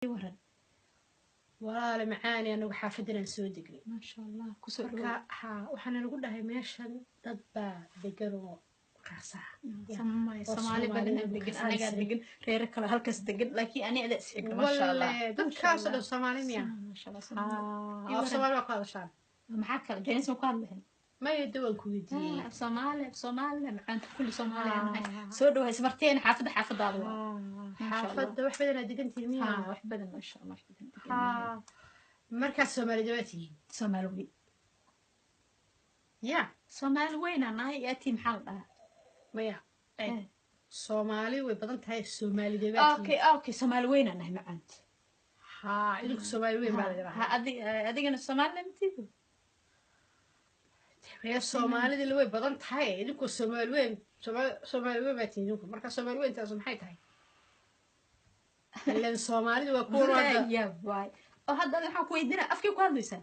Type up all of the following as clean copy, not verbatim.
Waran. Walaale macaani, anagu xaafadan soo degnay. Maasha Allah, kusoo Marka dhawow. Ha, waxaana lagu dhahay meeshan dad baa degan oo kaasaa Samay. Oo Soomaali badanaa Soomaali degan. kasaaysan. Anagaa degan, reero kale halkaas degan, laakiin ani adaa isxigna, maasha Allah. Walle, dadkaasoo dhan Soomaali miya? Maasha Allah, Soomaali. Af Soomaali waa ku hadashaan? Maxaa kale? Chinese ma ku hadlahayn? Maya, dawaan ku weydiiyey. Af Soomaali, af Soomaali macaanta, kulli Soomaali aan nahay. Soo dhawahay, ismarteen, xaafadda xaafadaada waa. Maasha Allah. Xaafadda wax badanaa degantihiin miya? Ha, wax badan, maasha Allah, wax badan degan. Markaas Soomaalida waa tihiin? Soomaali weyn. Ya. Soomaali weyn aan nahay. Yaatii, maxaa la dhahaa? Maya. Soomaali way badan tahay, Soomaalida waa tihiin. Okay, Soomaali weyn aan nahay, macaanta. Ha, idinku Soomaali weyn baa laga Ha. dhahaa. Adigana Soomaali matiidu? Reer Soomaalida way badan tahay, idinku Soomaali weyn, Soomaali weyn baa tihiin idinku. Marka Soomaali weyn taas maxay tahay? Ileen Soomaalida waa kuwa hadda Ya waay, oo hadda waxaan ku weydiinaa, afkay ku hadlaysaa?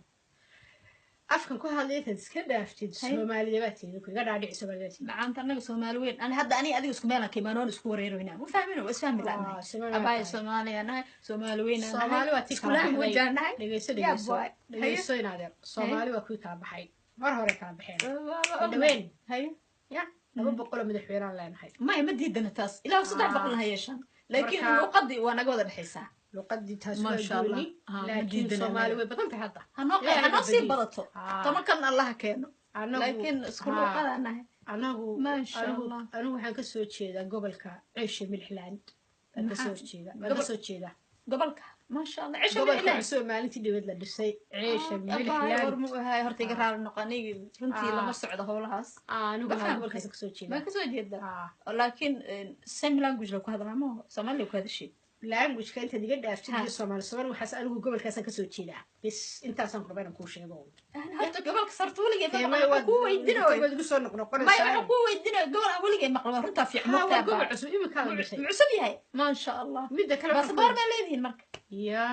Afkan ku hadlaya intaad iska dhaaftid. Hay. Soomaalida baa tihiin idinku, iga dhaadhici, Soomaalida baa tihiin. Macaanta, annaga Soomaali weyn. Ani hadda ani adiga isku meelaan ka imaanoon, isku wareeroynaa, ma fahmino, waa isfahmi la'nahay. Soomaali waa Abaay. tahay. Soomaaliya nahay, Soomaali weyn aan nahay. Soomaali waa tii isku kala language baxday. aan nahay. Dhegeyso. Ya Dhegeyso. boy. Dhegeyso inaadeer, Soomaali waa kuwii kala baxay, mar hore kala baxeen. Waa dhaween. Haye. Ya, 200 oo madaxweynaan leenahay. Maya, ma diidana taas, ilaa 300 ha yeeshaan, laakiin luuqadii waa naga wada dhexaysaa. Luqadii taas waa Maasha Allah. gooni. Ma Laakiin diidana Soomaali anaga. way badan tahay hadda. Hanoo Ilaahay hanoo baa sii badiyey. badato, 10kan Allaha keeno. Anagu Laakiin isku luuqadaan nahay. Anagu Maasha anigu Allah. Anigu waxaan ka soo jeedaa gobolka Ceesha Milixland baan ka soo jeeda, baan ka soo jeedaa. Gobolka, maasha Allah, Cisha Gobolka Milixland. cusub maalintii dhaweed la dhisay, Ceesha Abaay, war Milixland. mu ahay horta, iga raali noqo, anigi runtii lama socdo howlahaas. Anigu Ma haa fahamtay? Gobolkaas ka soo jeedaa. Maa kasoo jeedaa? Ah. Laakiin same language la ku hadlaa maaho, Soomaaliya ku hadashay. Languageka intaad iga dhaaftid iyo Soomaali Soomaali waxaas, anigu gobolkaasaan kasoo jeedaa bes, intaasaan ku rabaa inaan kuu sheego. Horta gobolka sarta weligay ma Dee maqlo, maya, waxaan kuu weydinayo. Waad igu soo Maya, noqnoqonaysaa. waxaan kuu weydinayo gobol aan weligay maqlo, waa runtaa fiican. Ha, waa Mogtaa gobol baa cusub, iminkaa la dhisay. Cusub yahay, maasha Allah. Midda kale waxaan Baasaboor baa leedihiin marka? Ya.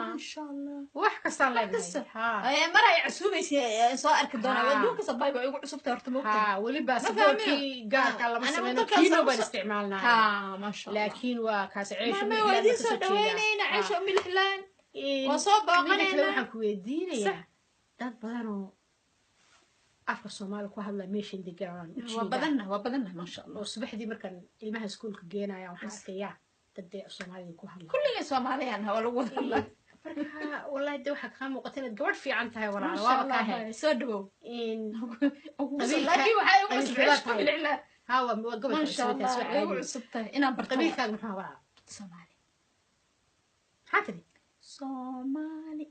Maasha Allah. Wax kastaan kasta. leenahay, ha. Mar ay casuubaysa soo arki doonaa. Adduunka sabay waa igu cusubtahay horta, mogtahay. Ha, weli baasaboorkii gaarka lama Ana sameyno, wadankaas kiino aan baan isticmaalnaa. Ha, maasha Allah. Laakiin waa kaas Ceesha Mama, waa Milixland idiin baan soo kasoo jeedaa. dhaweynayna Ceesha Milixland. Waa soo Midda kale booqanaynaa. waxaan ku weydiinayaa, dad badan oo afka Soomaali ku hadla meeshan degan aan u Waa jeedaa. badanna, waa badanna, maasha Allah. Oo subaxdii markaan ilmaha iskuulka geenaya waxaan arkayaa dad dee Soomaalida ku hadla. Kulligay Soomaaliyaan waa lagu wada hadlaa. Marka wallahi de waxaa kaa muuqata inaad gabadh fiican tahay, walaal. Maasha Waaba kaa Allah. hel Soo dhawow. Qabiilka Laakiin waxaa igu cusub qabiilka Ceesha tahay. Milixland. Ha, waa gobolka Maasha cusub, taas Allah, waa igu caadi. cusub tahay inaan barto. Qabiilkaaga muxuu ahaa? Soomaali. Maxaa tiri? Soomaali.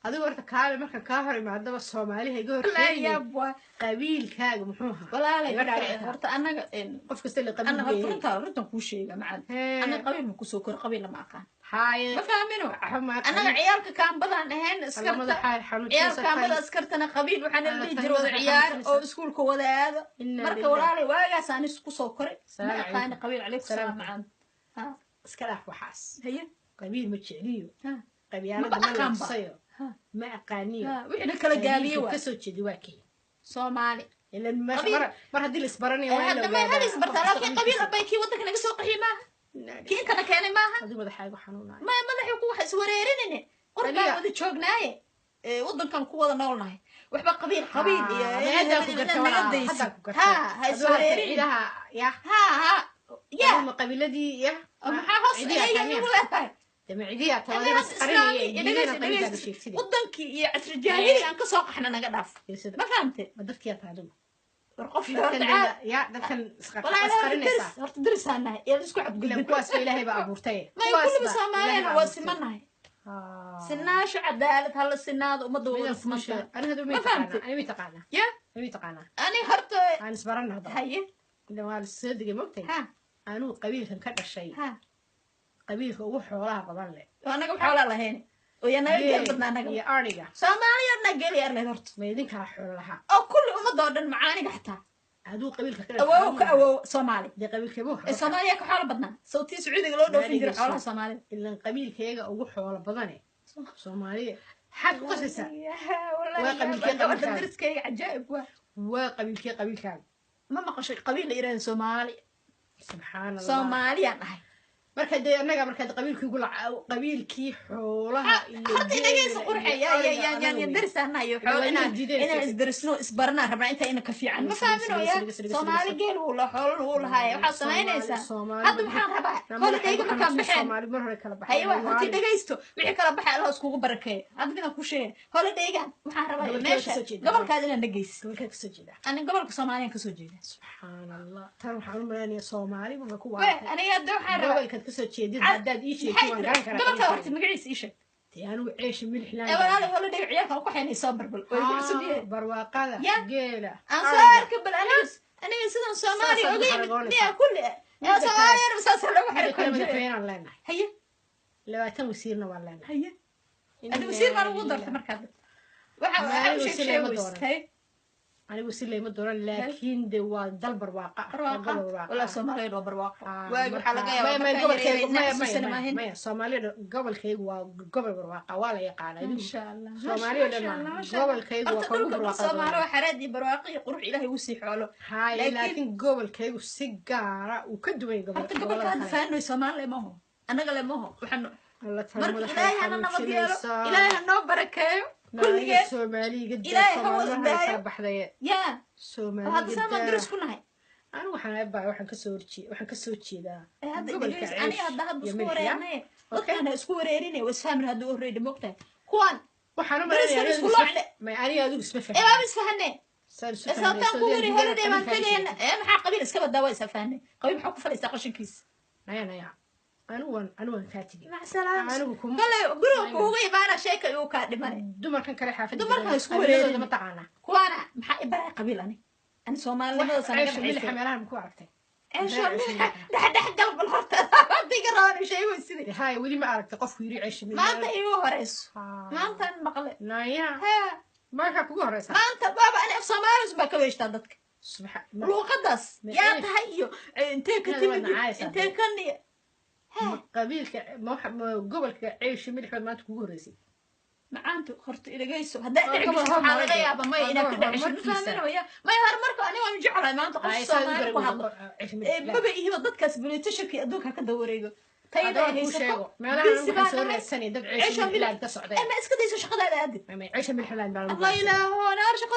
Adigu horta kaale, markaan kaa hor imaadaba Soomaaliha iga Laa horkeeni. Yaab waa. Qabiilkaaga muxuu ahaa? Walaalay. Iga dhaadhici. Horta annaga Qof kasta la qabiil anna horta leeyahay. Runtaa, runtan kuu sheega, macaan. Annaga qabiil ma kusoo kor, qabiil lama aqaan. Haaye. Ma fahmino? Xuma. Annaga ciyaalka kaambadaan ahayn, askarta. Madaxa Ciyaal xanuunsan. kaambada askartana qabiil waxaana la Alla, dhihi tan jiray wada madaxa ciyaar xanuunsanaysa. oo iskuulka wada aado. Inna Marka lillahi. walaalay, waagaas aan isku soo koray, ma Salaam aqaani calaykum. qabiil. Calaykum salaam, Salaam. macaan. Ha. Iska dhaaf waxaas. Haye. Qabiil ma jecliyo. Ha. Qabyaalada Maba ma la aqaanba. tusayo. Ha. Ma aqaaniyo. Ha, wixina kala gaaliye Qabiilka waa kasoo jeedi waa kee? Soomaali. Ilan meesha mar haddii la isbaranayo Eh, waa in la hadda may ogaadaa hal isbartaa, qofka laakiin qabiil qabiilkiisa. abay kii waddanka naga soo qaxiyey maaha, kii intana keenay maaha. Adigu madaxaagu xanuunayo. Maya, madaxii ku wax iswareerinine, qorbaan wada joognaaye, waddankan ku wada noolnahay, waxba qabiil qabiil iyo Haddaa ku garta naga walaal, daysid. haddaa ku garta. Ha, ha Aduu hadda iswareerin. Ciidaha ya. Ha ha, ya. Ama qabiiladii ya. Oo maxaa hoos Ciidiyaa iyaga tahay. igu leedahay? Dee ma ciidiyaa tahay, Annaga adiga isqarinaya, islaami diinana qabiilkaaga sheegtide. Wadankii iyo casri jaahili aan kasoo qaxna, naga dhaaf. Ma fahamte? Ma dadkiyaa tahay adigu? War qof Dadkan horta caad ya, dadkan walaa horta isqarinaysaa. deris, horta derisaan nahay ee isku Ilan xadgudbin. kuwaasba Ilaahay baa abuurtay. May Kuwaasba kulliba Ilaahay Soomaaliyana baa waa abuurtay. simanahay. Sinaasho, cadaalad hala sinaado, ummadda wada Midaan kuu simantahay. sheego. Aniga hadda Ma may fahamte? taqaanaa, aniga may taqaanaa. Ya. Aniga may taqaanaa. Ani horta Aan isbarana hadda. Haye. Ilan waa la soo degay, mogtahay? Ha. Anigu qabiilkan ka dhashay, ha qabiilka ugu xoolaha badan leh. Oo annaga xoolaa lahayn oo yaa naga geel badnaa annaga. Iyo ariga. Soomaaliya dhan geel yaar lahayd horta. Ma idinkaa xoolo lahaa? Oo kulli ummadda oo dhan, macaaniga xataa. Aduu qabiilka ka Awoow ka awoow Soomaali. Dee qabiilkeebuu Ee Soomaaliya ka xoolo badnaa, sawtii Sacuudiga loo dhoofin jiray xoolaha Soomaalida. Ilan qabiilkeega ugu xoolo badane Soomaaliya, maxaad ku qasaysaa? Waa qabiilkee Gabadha qabiilkaaga? dariskayga cajaa'ib waa. Waa qabiilkee qabiilkaaga? Ma maqashay qabiil la yidhahda Soomaali? Subxaan Allah. Soomaaliyaan ahay. Marka dee annaga markaa qabiilkii ugu qabiilkii xoolaha iyo Horta dhegeysa geela qurxe iyo ya ya ariga ya ya anaga ya wey. darisanayo Waa xoolo inay inaan diideen inaan siyaasadda. isdarisno, isbaranaa rabnaa inta ina ka fiican ma Dhegeyso, fahmino dhegeyso, ya dhegeyso, dhegeyso, Soomaali dhegeyso. geel wuu la xoolana wuu lahaaye, waxaad samaynaysaa Soomaali hadda maxaan rabaa holidayga markaan baxeen. Soomaali mar hore kala baxay. Haye, waa horti dhegaysto, wixii kala baxay Allah iskugu barakeeyo. Hadda midaan ku sheegay, holidaygan waxaan rabaa Gobolkee meesha kasoo jeedaa? Gobolkaad inaan dhegeysi. Gobolkee kasoo jeedaa? Ani gobolka Soomaaliyan kasoo jeeda. Subxaan Allah, tan waxaan u malaynayaa Soomaali marka ku We waaratay. Aniga hadda waxaan rabaa Gobolkaad kasoo jeedid haddaad ii sheegtid waan garan karaa. Gobolka horta magaciisa ii sheeg. Dee anigu ceesha milix Ee walaali, holiday ciyaalka ku xaynay soo barbal way ku cusub yihiin. Barwaaqada Ya. geela Aan soo ariga. arka bal aniga sidan Soomaaliya Saasaad oga u yimid xaragoonaysaa. miyaa kulli Midda Soomaaliya saas lagu Midda kale xaragoon jiray. Madaxweynaan leenahay. Haye. 20 wasiirna waan leenahay. Haye, adi wasiir baan ugu dartay markaad waxa waxa Maalin u sheeg wasiir lama sheegaysa dooran. Haye. Anigu si layma dooran, laakiin de waa dal barwaaqa ah, waa Barwaaqa. gobol barwaaqa Walaa ah. Soomaaliya waa barwaaqo. Ah, waagi waxaa laga marka- yaabaa maya, maya, markaan gobolkaygu- yareeyay maya, inaan maya, xasuusani maya, maahin. maya, Soomaaliya gobolkaygu waa gobol barwaaqa, waa la yaqaanaa idinku. Masha Allah. Soomaaliya oo dhan Masha Allah, maaha. masha Allah. Gobolkaygu waa Horta ka ugu dhulka barwaaqada Soomaali badan. waa xareed iyo barwaaqo iyo qurux Ilaahay uu sii xoolo. Haye, laakiin gobolkaygu si gaara uu ka duwan yahay Horta gobolka gobolada hadda kale. faanoy Soomaali maho, annaga le maho waxaan Alla tan marka madaxa Ilaahay hana nabad yeelo, xanuujinaysaa. Ilaahay ha noo barakeeyo Naaniga kulligeen. Soomaaliga daa, Ilaahay ha Soomaali wada mar hore daayo. kala baxdaye. Ya hadda Soomaaliga saamaan daa. daris ku nahay. Anigu waxaan aabbahay waxaan kasoo jeedaa Ee, hadda gobolka dhegeyso, aniga Ceesh hadda hadda iyo isku Milix, ya? wareernay, dadkaan ha isku wareerinay, waa isfahmin hadda already moogtahay kuwaan Waxaan u dariskan malaynayaa isku adigu isma- loocne. maya, aniga adigu isma Ee fahmin. waaba isfahanay. Saan isu Ee fahmay, sababtaan soo ku dee weri adiga holiday baan qabiilkaaga tegayna. sheegtay. Ee maxaa qabiil iska badaa, waa isfahanay, qabiil maxaa ku falaysaa qashinkiisa? Naya, naya, anigu waan kaa tegey. Mac salaam. Anigu kuma Kale guriga kuuga imaana sheeka igu kaa dhimanay. Dumarkan kale xaafadda Dumarkan jooga, isku qabiiladooda wareerin. ma taqaanaa? Kuwaana maxaa i baray qabiil? Ani Soomaalinimada sanaga Ceesha milixa baxaysay. meelahan ku aragtay? Ceesha Ceesha milixa milixa. dhex dhex gal bal horta hadda iga rabaan sheego sidii. Haye, weli ma aragtay qofku yiri ceesha milixa? Maanta iigu horeyso. Ah. Maantaan maqle. Naya. Ha. Markaa kugu horeysa. Maanta baaba ani af Soomaali baa ka weeshtaa dadka Subxa luuqadaas Ma yaa tahay iyo intee ka Inaad timid waad nacaysaa. Intee kan iyo ha. Ma qabiilka ma gobolka ceesha milix baad maanta kugu horeysay? Macaantu horta idhagayso, haddaa Waa dhici gobol jirto waxaa laga horumar yaaba maya waa inaad ka gobol dhexesho ma horumarkiisa. fahminaya maya horumarka ani waan jeclahay maanta qof Haye, saad u Soomaali garan ku weydo hadlo. ceesha milix. Ee, maba ihiba dadkaas politicianka adduunka ka dawareego tayada Haddaba ay kuu haysato sheego, meelahan busy waxaan baan soo nahay. raadsanay dad Ceesha ceesha milix milix. laan ka socday. Ee, ma iska dayso shaqadaada aadid. Ceesha milix laan baa lagu Allah raadsanay. ilaaho naar shaqo.